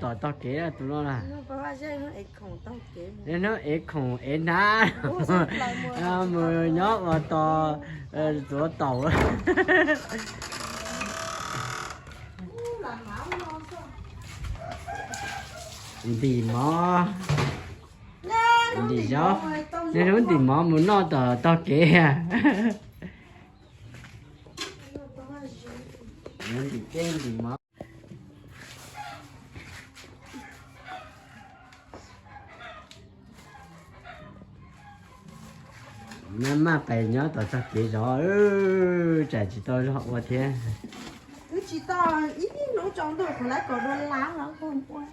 Tom tog kev tus no na. Hnub ev khoom ev hnab mus nyob ua tos txuav taum. Ntim mov, ntim zaub, niaj hnub ntim mov mus noj tom tog kev. Ntim tej ntim mov. Maj maj pais nyob tom txoj kev zov, tsam tsis tau zog ua thiab. Twb tsis tau ib hnub tsaus ntuj kuv lawv kom dua lab los ua.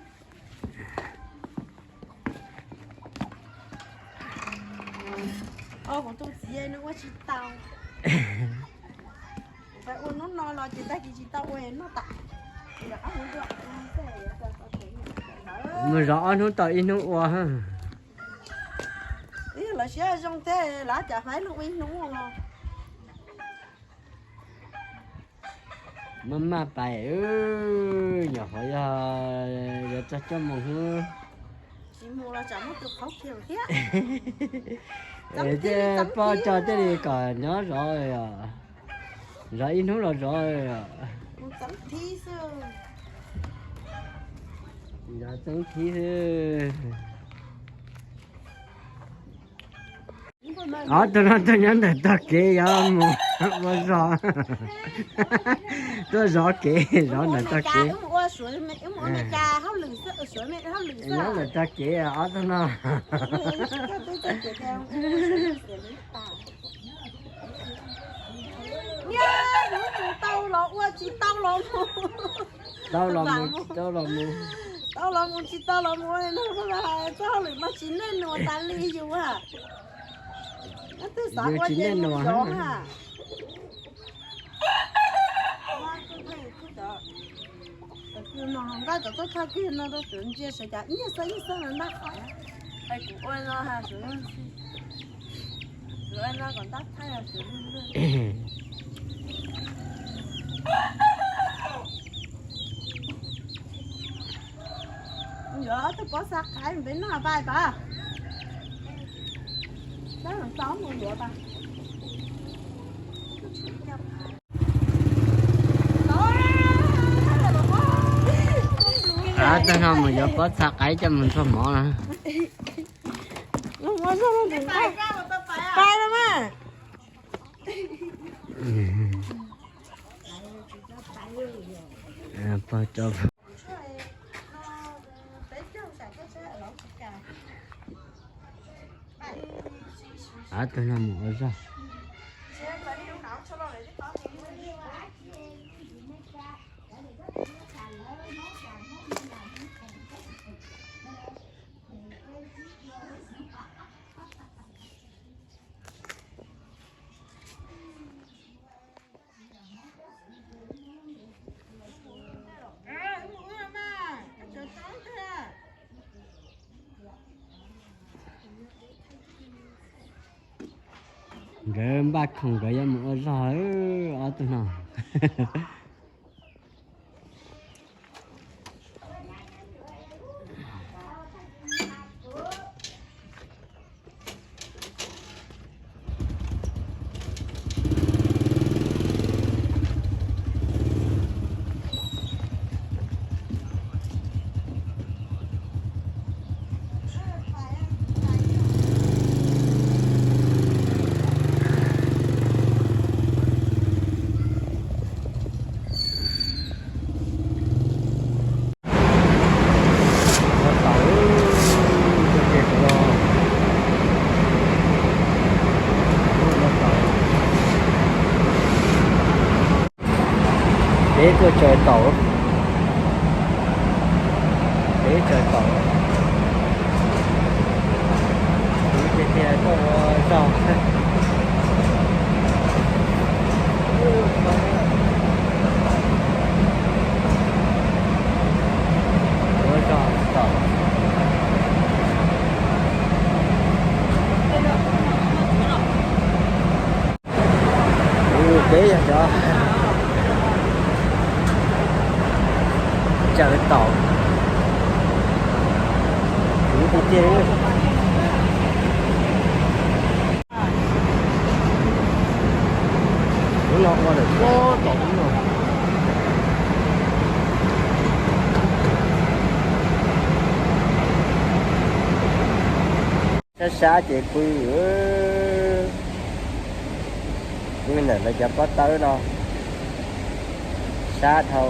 Kuv tus txiv nws ua tsis tau. Kuv pais ua hnub no los ces tag kis tsis tau ua noj tas. Mus zov ob hnub tau ib hnub ua. Ib lawv siab zoo thiab lawv cas faib lub ib hnub no. Maj maj pais, nyuam qhuav yog yuav txog cuaj moos xwb. Tsis mus los tsam muab tus qhov kiag thiab. Poj tso thiaj li kom nyob zov, zov ib hnub los zov. Zov txeeb thib xwb. Ob tug no tuaj nyob ntawm tog kev yuav mus ua zog. Tuaj zov kev, zov ntawm tog kev. Nyob ntawm tog kev ob tug no. Tau los ua, tsis tau los mus. Tau los mus, tau los mus. Tau los mus, tsis tau los mus, txoj hauj lwm no tsis nej nuas tas li yus a. Twb xav ua ces yus zov na. Nqaij cov txoj thaj kig no rau sawv ntsia sawv cas ib nyuag xab ib nyuag xab no ntab qhov. Kuv ua no ha sawv, kuv ua no kom ntab thaij sawv. Yuav ob tug pob txha qaib peb noj pais tod. Tab tau mus yuav tas. Ab, tag no mus yuav pob txha qaib coj mus ntxuag mov na. Pais los mas. Pog tso. Ab, tag no mus ua zog. Nkawd npaj khoom nkawd yuav mus ua zog, ob tug no. Peb tuaj tsaws taum, peb tsaws taum, tiag tiag tuaj ua zog. Ua zog taum. Peb yog cov tsaws taum. Ub, no ua lawm puag tom ub no. Sab sab ces pw. Pw ntawm lawv cov pob tawb no sab dhau.